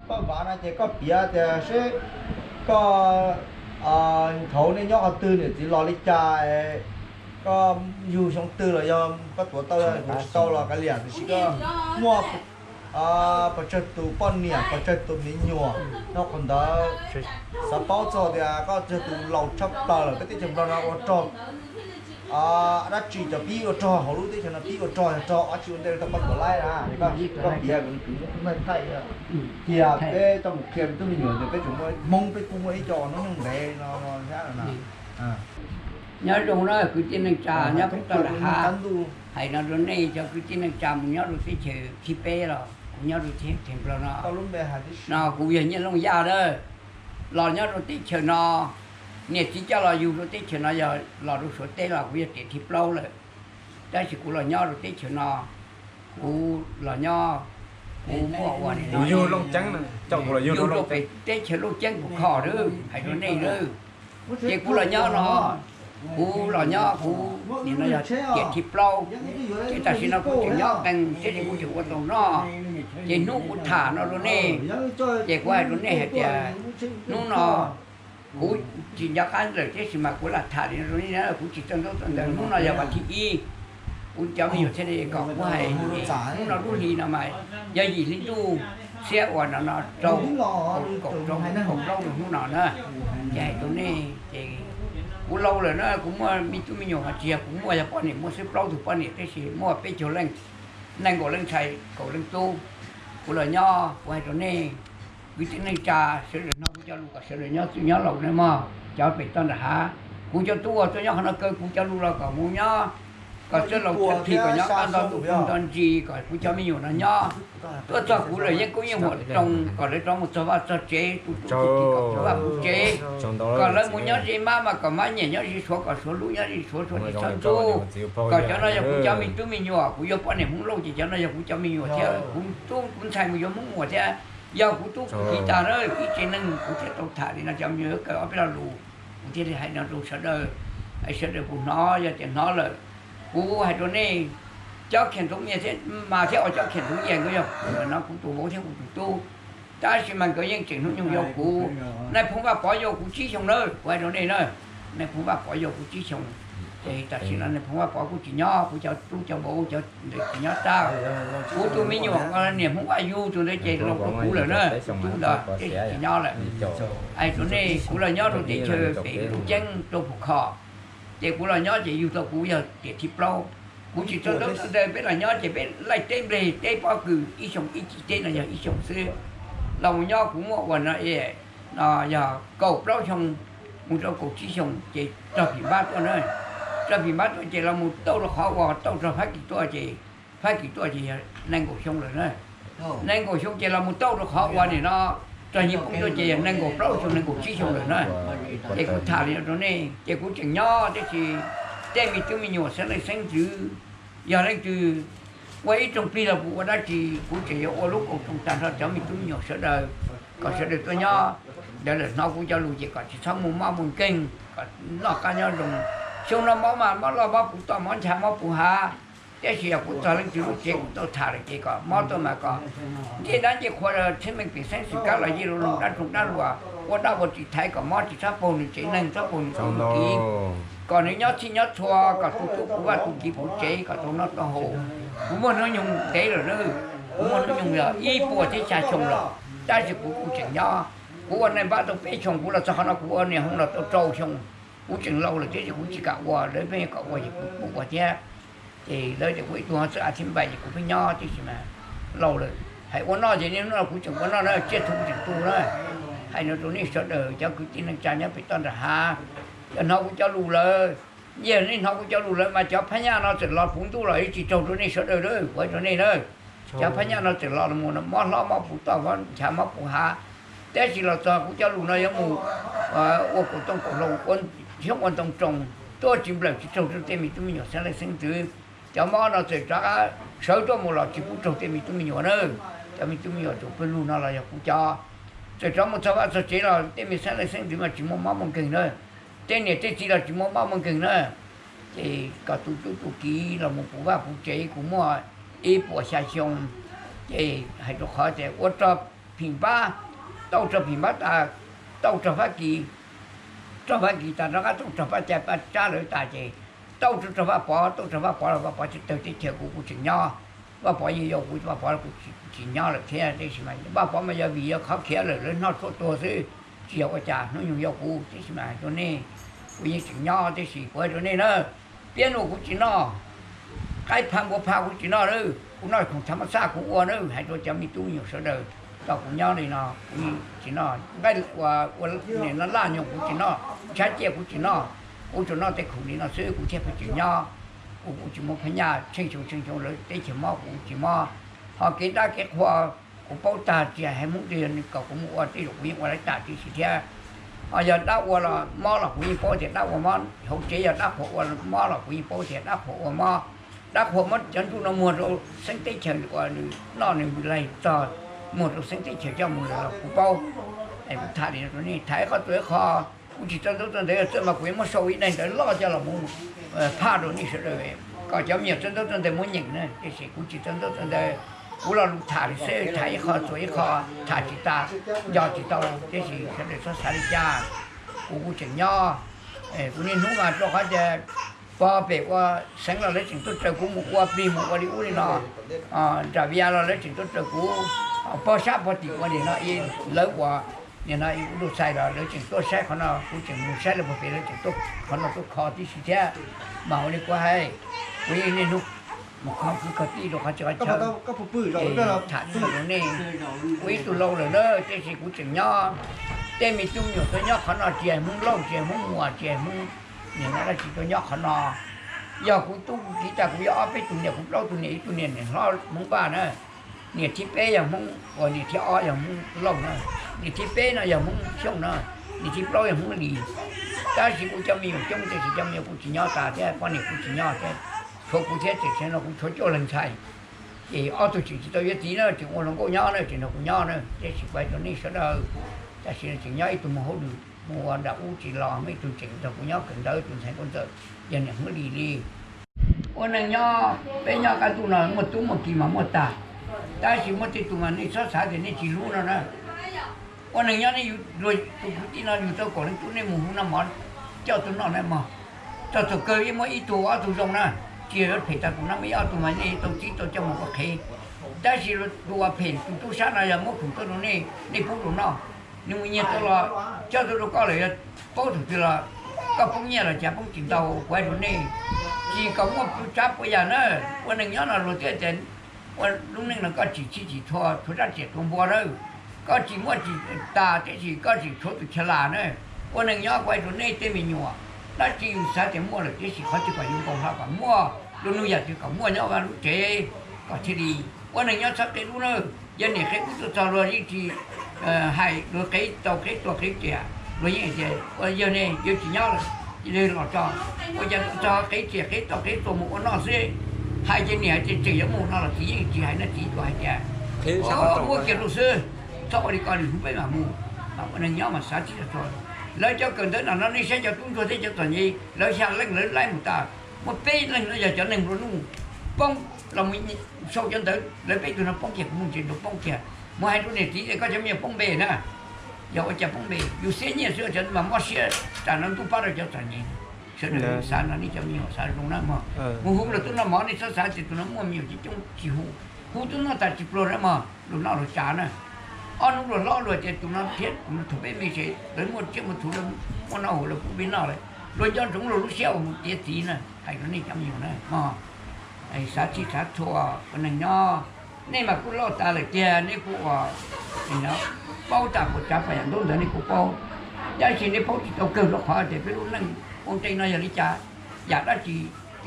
Koj vav no ces koj piav tias seb koj thaum nej nyob qhov twg, niam txiv los li cas, koj yug xyoo twg los yog koj tuav tau, tuav tsis tau los kav liam, tiam sis koj muaj pes tsawg tus poj niam, pes tsawg tus me nyuam, nyob qhov ntawd xav paub txog tias koj yog tus laus tshaj plaws lawm peb teb chaws Nplog no ua rog. Dab tsi cov pib ua rog hauv lub teb chaws no, pib ua rog yog rog dab tsi ua ntej rau tau pab tuam laib na, koj piav tias peb tau mus qhia me tub me nyuam tias peb tseem muaj Hmoob, peb kuj muaj ib co hnub nyoog ntev no thiab no. Nyob zoo na kwv tij neej tsa nyob pem toj nram hav, hais no rau nej cov kwv tij neej tsa mus nyob rau teb chaws thib peb los kuv nyob rau teb chaws Nplog no, no kuv yog Nyiaj Looj Yaj na, los nyob rau teb chaws no, niam txiv coj los yug rau teb chaws no yog los rau Suav teb los kuv yog tiam thib plaub lawm. Tab sis kuv los nyob rau teb chaws no, kuv los nyob, kuv muaj ua yug rau pem teb chaws Looj Ceeb Pus Khos na, hais rau nej na. Ces kuv los nyob no, kuv los nyob kuv nim no yog tiam thib plaub, ces tam sim no kuv tseem nyob qee thiab ces kuv tseem ua tau noj. Ces hnub kuv tham no rau nej, ces kuv hais rau nej hais tias hnub no kuv tsis nco qab lawm tiam sis mas kuv lam tham li no rau nej, kuv tsis txawj ntaub txawj ntawv. Hnub no yog vas thib ib, kuv cov me nyuam thiaj li kom kuv hais, hnub no lub hli no mas yog yim hli ntuj xiab uas no no rau kaum plaub hnub no na. Ces hais rau nej ces kuv laus lawm na, kuv muaj me tub me nyuam mas tsis yog kuv muaj, yog poj niam muaj xwb, plaub tug poj niam tab sis muaj peb caug leej, nees nkaum leej ntxhais kaum leej tub. Kuv los nyob kuv hais rau nej, kwv tij neej tsa sawv daws hnov kuv cov lus kom sawv daws nyob txwj nyob laus na mog, cov pem toj nram hav. Kuv cov tub uas tuaj nyob qhov no kaw kuv cov lus los kom mus nyob, kom txawj laus txawj qhis, kom nyob qab nto ntuj nto ntsis, kom kuv cov me nyuam no nyob. Tuaj txog kuv lawm yeej kub yeej huam roos, kom lawv rov mus txog vaj txog tsev, tus tus tus kom puv vaj puv tsev, kom lawv mus nyob ze mab mas kom mab nyiam nyob ze suav, kom suav hlub nyob ze suav, suav tsis txhob ntxub. Kom cov no yog kuv cov me tub me nyuam, kuv yuav poj niam Hmoob Lauj ces cov no yog kuv cov me nyuam thiab, kuv tub kuv ntxhais mus yuav Hmoob Muas thiab, yog kuv tub kuv kiv tag na. Ib tsev neeg kuv thiaj tau tham li no, cov me nyuam yuav kaw ob peb lo lus, kuv thiaj li hais no rau sawv daws, sawv daws puas hnov, yog tias hnov lawm. Kuv hais rau nej, cov khiam ntxoov mas thiab ua cov khiam ntxoov yas nkawd yog no kuv tus vauv thiab kuv tus tub. Tab sis mas nkawd yeej tseem hnub nyoog yau kuv. Nais Phoo Vaj Pov yau kuv tsib xyoo na, kuv hais rau nej na. Nais Phoo Vaj Pov yau kuv tsib xyoo, ces tam sim no Nais Phoo Vaj Pov kuj tsis nyob, kuv cov tub cov vauv cov ntawd tsis nyob tag. Kuv tus me nyuam niam Hmoob Vaj Yug tus ntawd ces laus rau kuv lawm na, tus tub ntawd ces tsis nyob lawm. Hais rau nej, kuv los nyob rau teb chaws pem Looj Ceeb rau Pus Khos, ces kuv los nyob ces yug tau kuv yog tiam thib plaub. Kuv tsis txawj ntaub txawj ntawv, peb los nyob ces peb laij teb nplej teb pob kws ib xyoo ib cim teb no yog ib xyoo xwb. Los mus nyob kuv muaj ua no, no yog kaum plaub xyoo mus rau kaum tsib xyoo ces rog phim npab tuaj na. Rog phim npab tuaj ces los mus tauj rau qhov uas tauj rog Fab Kis tuaj ces, Fab Kis tuaj ces yog nees nkaum xyoo lawm na. Nees nkaum xyoo ces los mus tauj rau qhov uas nim no rog Nyiaj Poob tuaj ces yog nees nkaum plaub xyoo nees nkaum tsib xyoo lawm na. Ces kuv tham li no rau nej, ces kuv tseem nyob tiam sis tej me tub me nyuam xeeb leej xeeb ntxwv, yog leej twg ua ib rooj plig los puas ua dab tsi, kuv tseem yuav ua lub koom txoos tag nrho cov me tub me nyuam sawv daws, kom sawv daws tuaj nyob ntawd lawm hnov kuv cov lus ces kom tsis txhob muaj mob muaj nkeeg, kom noj qab nyob zoo. Xyoo no mob mas mob loj mob puv toj, mob ncha mob puv hav, tab sis yog kuv txog leej twg lub tsev kuv tau tham lawm ces kom mob tuaj mas kom ncej dab ncej qhua, txhiaj meej pem xeeb xwm kab los yej lug lug dab roog dab luas, ua dab ua tsis thaiv kom mob tsis txhob paug nws tsev neeg, txhob paug nws txhua nws kiv, kom nws nyob txhij nyob txhua, kom tus tub puv vaj tus kiv puv tsev kom tau noj tau haus. Kuv muaj hnub nyoog ntev lawm na, kuv muaj hnub nyoog yog ib puas thiab xya xyoo lawm, tab sis kuv kuj tseem nyob. Kuv ua neej npab tau peb xyoos, kuv los txog qhov no kuv ua niam hoo los tau rau xyoo. Kuv tseem laus lawm thiab ces kuv tsis kam ua, lawv pheej kom ua ces kuv kuj ua thiab. Ces lawv tias kuv ib tug ho txawj a thiab npaim ces kuv pheej nyob tib si mas laus lawm. Hais ua noj ces niaj hnub no kuv tseem ua noj na, tsiaj txhu kuv tseem tu na. Hais no rau nej sawv daws cov kwv tij neej tsa nyob pem toj nram hav, yog hnov kuv cov lus lawm, yog nej hnov kuv cov lus lawm mas cov phab nyaj no txawm los puv ntuj los tsis raug rau nej sawv daws na, kuv hais rau nej na. Cov phab nyaj no txawm los mus mob hlob mob puv toj, mob ncha mob puv hav, tab sis los txog kuv cov lus no yuav mus ua kaum tooj kaum hlau, xyoob ua ntoo roos, tuaj tsis nplawm tsis raug rau tej me tub me nyuam xeeb leej xeeb ntxwv. Cov mob no txawm rov qab sawv tuaj mus los tsis pub raug tej me tub me nyuam na. Cov me tub me nyuam tus pawg lug no los yog kuv cov, txawm rov mus txog vaj txog tsev los tej me xeeb leej xeeb ntxwv mas tsis muaj mob muaj nkeeg na. Tej niam tej txiv los tsis muaj mob muaj nkeeg na. Ces kom tus tub tus kiv los mus puv vaj puv tsev, kuv muaj ib puas xya xyoo, ces hais rau qhov tias ua rog phim npab, tauj rog phim npab tas, tauj rog Fab Kis, rog Fab Kis tas rov qab tauj rog Paj Cai Paj Tsab lawv tas ces tauj rog Vaj Pov, tauj rog Vaj Pov los Vaj Pov tsis tawg teb chaws kuv kuj tseem nyob. Vaj Pov yeej yau kuv, Vaj Pov kuv tsis nyob lawm thiab, tab sis mas Vaj Pov mas yog vim yog qhov khiav lawm lawv noj tshuaj tuag xwb, tsis yog ua cas, hnub nyoog yau kuv, tab sis mas hais rau nej, kuv yeej tseem nyob, tab sis kuv hais rau nej na, piab nuj kuv tsis noj, qaib pha npua pha kuv tsis noj na, kuv noj khoom thav mab xaj kuv ua na, hais rau cov me tub me nyuam sawv daws, tos kuv nyob li no, kuv tsis noj nqaij ua, ua nim no laj nyoog kuv tsis noj, ntshav ciaj kuv tsis noj, kuv tsuas noj tej khoom li no xwb kuv thiaj pheej tseem nyob. Kuv kuj tsis muaj phab nyaj, tsheej xyoo tsheej xyoo lawv teb chaws mob kuv tsis mob, ho kev dab kev qhua kuv paub tag, tsis hais Hmoob twg yog nws kom kuv mus ua tej zaum kuv yeej ua lawv tas tib si thiab. Ho yog dab ua los mob los kuv yeej paub tias dab ua mob, hauv tsev yog dab qhuas ua mob los kuv yeej paub tias dab qhuas ua mob. Dab qhuas muab cov ntuj no muag rau xeeb teb chaws uas nws noj nws laig txog, muag rau xeeb teb chaws coj mus lawm los kuv paub. Kuv tham li no rau nej, tham ib qho txuas ib qho, kuv tsis txawj ntaub txawj ntawv, txawj mas kuv yuav muab sau ib daim ntawv loj coj los mus phaj rau nej sawv daws, kom cov me nyuam txawj ntaub txawj ntawv muab nyeem na, tiam sis kuv tsis txawj ntaub txawj ntawv, kuv lo lus tham li xwb, tham ib qho txuas ib qho, tham tsis tas, nco tsis tau, tiam sis sawv daws txhob xav li cas, kuv kuj tseem nyob. Kuv niaj hnub mas rau qhov tias pog pem ua xeev los lawv tseem tuaj raws kuv mus ua plig mus ua li ub li no, nram Vias los lawv tseem tuaj raws kuv, pog sab pog tim ua nim no, lawv ua nim no ua lub xais los lawv tseem tuaj saib qhov no, kuv tseem mus saib lawv pog pem lawv tseem tuaj qhov no tuaj kho tib si thiab. Mas ua li kuv hais, kuv yeej niaj hnub mus kho kwv kho tij rau qhov txhia qhov chaw, tham txog rau nej, kuv ib tug laus lawm na, tiam sis kuv tseem nyob. Tej me tub me nyuam tuaj nyob qhov no tsis hais Hmoob Lauj tsis hais Hmoob Muas tsis hais Hmoob nim no dab tsi tuaj nyob qhov no. Yog kuv tub kuv kiv tas kuv yog ob peb tug niam, kuv plaub tug niam, ib tug niam niam hlob Hmoob Vaj na, niam thib peb yog Hmoob, uas niam thib ob yog Hmoob Lauj na, niam thib peb no yog Hmoob Xyooj na, niam thib plaub yog Hmoob Lis. Tab sis kuv cov me nyuam coob tiam sis cov me nyuam kuj tsis nyob tas thiab, poj niam kuj tsis nyob thiab, tshuav kuv thiab, tseem tseg no kuv tshuav cuaj leeg ntxhais. Ces ob tug tseem tsis tau yuav txiv na, tseem ua hluas nkauj nyob na, tseem nrog kuv nyob na, tiam sis kuv hais rau nej sawv daws, tam sim no tseem nyob ib tug mus hauj lwm, mus ua nram ub tsis los, muaj ib tug tseem nrog kuv nyob kawm ntawv, tus ntxhais Nkauj Ntxawm, yog niam Hmoob Lis li. Ua neej nyob, peb nyob qab ntuj no muaj tub muaj ki mas muaj tag, tab sis muaj tej tus mas nej txhob xav tias nej tsis hlub no na. Ua neej nyob nej yug tus kwv tij no yug tau kaum leej tub nej mus hu noj mov coj tuaj noj na mog. Txog thaum kawg yeej muaj ib tug ob tug zoo na, tsis yog yuav phem tag tus no, muaj ib ob tug mas nej tau txib tau coj mus ua qhev. Tab sis tus uas phem tus tub sab no yog muab khoom tuaj rau nej, nej pub rau noj, nws mus nyiag tau los coj tuaj rau koj lawm, yog paub thaum twg los koj poob nyiaj los cas poob tsis ntau. Kuv hais rau nej, tsis kom muaj tsav puas yam na. Ua neej nyob no luag twb tias ua lub neej no koj tsis txhij tsis txhua, tshuav rab riam tua npua nawb, koj tsis muaj tsis tas, tiam sis koj tseem tshuav tus chaw las na. Ua neej nyob kuv hais rau nej tej me nyuam, dab tsi yus xav tias muaj lawm tiam sis qhov twg kom yus nkaus hlo kom muaj, lub hnub yam twg kom muaj nyob vaj lub tsev kom thiaj li. Ua neej nyob txhob qia dub na, yog niam qhia kub tuaj txog luag yeej tsis hais, luag qev tau qev tuag qev riam, luag yeej hais tias ua yawg ne yuav tsis nyob lawm, los tso, ua cas tuaj txog qev riam qev tuag qev tuag mus ua noj xwb. Hais ces niam hais tias tseem yuav mus no los txiv yeej tsis hais na, txiv tsuas hais tias muab kiag rau xwb, txhob ua li ko, nws hnub peb mam mus. Mas ua neej nyob mas xav tsis txog. Lawv cov kawm ntawv no no nej saib cov tub ntsuag thiab cov txom nyem lawv xya leej lawv laib mus tas, muaj peb leeg no yog cov neeg nplua nuj poob los mus sau cov ntawv, lawv peb tug no poob kiag, kuv mus ntsia nrau poob kiag. Mus hais rau niam txiv tias koj cov me nyuam poob npe na. Yog ua cas poob npe? Yus xiab nyiaj xwb, cov mas mob siab tas no ntuj pab rau cov txom nyem. Sawv daws xav no nej cov me nyuam xav zoo na mog. Mus hu luag tuaj noj mov nej txhob xav tias tus no muaj me nyuam coob coob tsis hu. Hu tuaj noj tas tsis pluag na mog, luag noj luag tsav na. Ob hnub luag hlob luag tias tus no thiab tus no thaum peb me tsev lawv muaj tsiaj muaj txhu, muaj noj haus lawv pub peb noj lawm, luag nco ntsoov luag lub siab uas mus tiav txiv na. Hais rau nej cov me nyuam na mog, xav txhij xav txhua ua neej nyob. Nej mas kuj loj tas lawm tiag, nej kuj ua paub tas puas tsav puas yam ntaub ntawv nej kuj paub, tab sis nej paub tsis tau kawg rau qhov tias peb lub neej ua ntej no yog li cas, yam dab tsi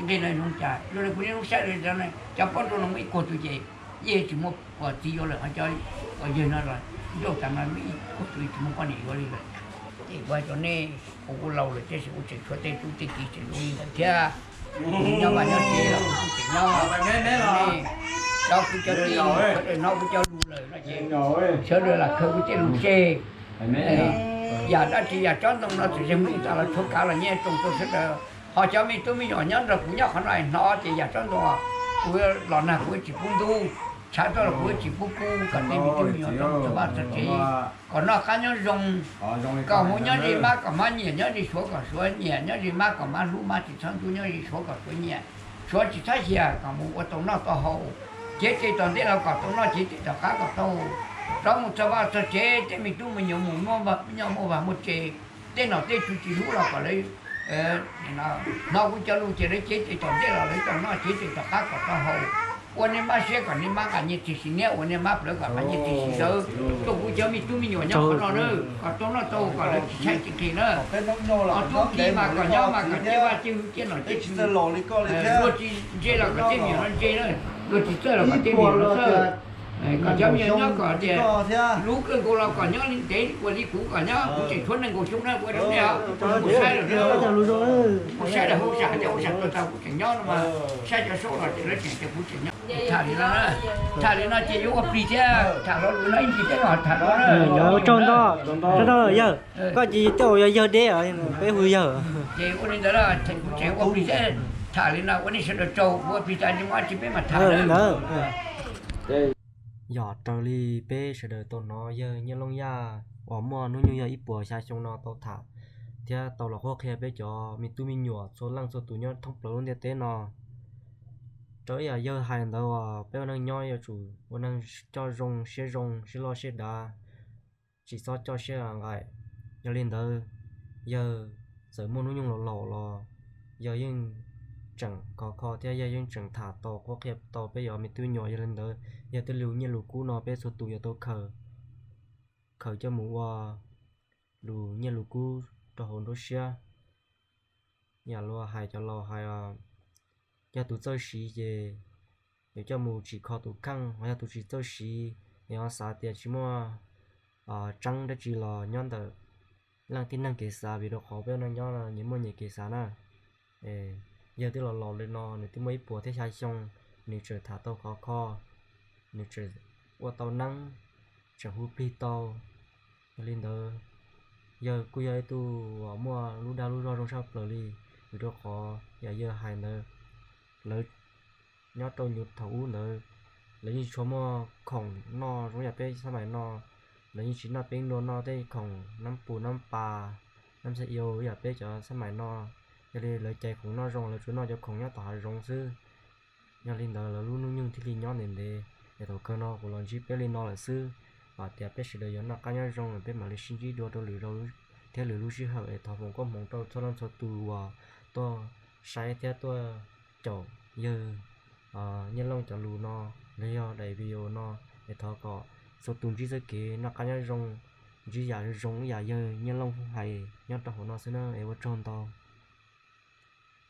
nqe no zoo cas. Yog li kuv niaj hnub saib cov pab nrau no muaj ib kuag tus ces yeej tsis muaj uas txiv yuav lawm, ho cov uas yawg no los nrauj tas mas muaj ib kuag tus tsis muaj poj niam yuav li lawm. Ces kuv hais rau nej, kuv kuj laus lawm tab sis kuv tseem tshuav tej tub tej kiv tseem zoo li ntawd thiab. Nyob mas nyob tsev los kuv tseem nyob. Cov kwv cov tij sawv daws hnov kuv cov lus lawm no ces sawv daws lam khaws kuv tej lus tseg. Yam dab tsi yam tsob ntoo no txawm zeeg nplooj tas los tshuav kav los nyiaj tsoom rau sawv daws. Ho cov me tub me nyuam nyob nrog kuv nyob qhov no hnov ces yam tsob ntoo kuv los nag kuv tsis pub ntub. Tshav roj los kuv tsis pub kub kom tej me tub me nyuam txhob mus txog vaj txog tsev, kom noj qab nyob zoo, kom mus nyob ze mab kom mab nyiam, nyob ze suav kom suav nyiam, nyob ze mab kom mab hlub, mab tsis txhob ntxub, nyob ze suav kom suav nyiam, suav tsis txhob xyuas, kom mus ua tau noj tau haus, cev tes tom ntej los kom tau noj, cev tes tom qab kom tau, rov mus txog vaj txog tsev tej me tub me nyuam mus noj muaj vaj muaj tsev, tej nom tej tswv tsis hlub los kom lawv hnov kuv cov lus ces lawv cev tes tom ntej los lawv tau noj, cev tes tom qab kom tau haus, ua nej mab siab kom nej mab nqa nyiaj txiag sim niab, ua nej mab plawv kom nqa nyiaj txiag sim dawb, tuaj kuv cov me tub me nyuam nyob qhov no na, kom tau noj tau kom lawv tsis tshaib tsis nqhis na. Ob tug ki mas kom nyob mas kom ciaj vaj ciaj hwj ciaj nom ciaj tswv, luag tsis ntse los kom tej me nyuam no ntse na, luag tsis txawj los kom tej me nyuam no txawj, kom cov me nyuam nyob kom tias lub kawg nkaus los kom nyob li ntev ua li kuv kom nyob, kuv tseem tshuav nees nkaum xyoo na, ua rau nej mus saib lawm, mus saib lawm hauv sam tias ua sam tau tau kuv tseem nyob no mas, saib cov saub los ces lawv tseem tias kuv tseem nyob. Tham li no, tham li no ces yuav ua plig thiab, tham los lus no ib ntsis peb mam tham no. Tsaug ntau, tsaug ntau yawg, koj ces tej zaum yog yawg deb, peb hu yawg. Ces ua li ntawd, kuv tseem ua plig thiab, tham li no ua nej sawv daws tsaug, kuv ua plig tas li no tsis peb mam tham li ntawd. Yog raws li peb sawv daws tau hnov yawg Nyiaj Looj Yaj uas muaj hnub nyoog yog ib puas xya xyoo no tau tham thiab tau los qhuab qhia peb cov me tub me nyuam txhua leej txhua tus nyob thoob plaws lub ntiaj teb no. Raws ib yam yawg hais ntawd uas peb ua neej nyob yuav tsum ua neeg coj zoo siab zoo siab loj siab dav, tsis txhob coj siab nqaim. Yog li ntawd, yawg txawm muaj hnub nyoog laus laus los yawg yeej tseem khov kho thiab yawg yeej tseem tham tau qhuab qhia tau peb cov me tub me nyuam. Yog li ntawd, yawg tej lus nyiaj lus kub no peb txhua tus yuav tau khaws, khaws coj mus ua lus nyiaj lus kub rau hauv nruab siab. Yam luag hais cov laus hais, yog tus txawj siv ces yuav coj mus tsim kho tus kheej, ho yog tus tsis txawj siv, yog xav tias tsis muaj tseeb dab tsi los nyob ntawm leej tib neeg kev xav, vim rau qhov peb neej nyob nyias muaj nyias kev xav na. Yawg twb los laus li no, nws twb muaj ib puas thiab xya xyoo, nws tseem tham tau khov kho, nws tseem ua tau neeb, tseem hu plig tau. Yog li ntawd, yawg kuj yog ib tug uas muaj lub dag lub zog zoo tshaj plaws li, vim rau qhov yam yawg hais ntawd, lawv nyob rau nyuag thaum ub ntawd, lawv yeej tsis tshua muaj khoom noj zoo yam peb xab mais no, lawv yeej tsis noj peeb luaj, noj tej khoom nab pus nab pas, nab xab yau yam peb cov xab mais no. Yog li lawv cais khoom noj zoo, lawv tsuas noj cov khoom nyob tom hav zoov xwb. Yog li ntawd lawv lub hnub nyoog thiaj li nyob ntev ntev. Es thaum kawg no kuv los ntsib peb li no lawm xwb, vam tias peb sawv daws yuav noj qab nyob zoo, peb mam li sib ntsib dua rau lwm zaus thiab lwm lub sij hawm. Es thov foom koob hmoov rau txhua leej txhua tus uas tuaj saib thiab tuaj caum yawg Nyiaj Looj cov lus no los yog daim video no. Es thov kom txhua tus ntsib txoj kev noj qab nyob zoo, ntsib yam zoo zoo ib yam yawg Nyiaj Looj hais nyob rau hauv no xwb na. Es ua tsaug ntau.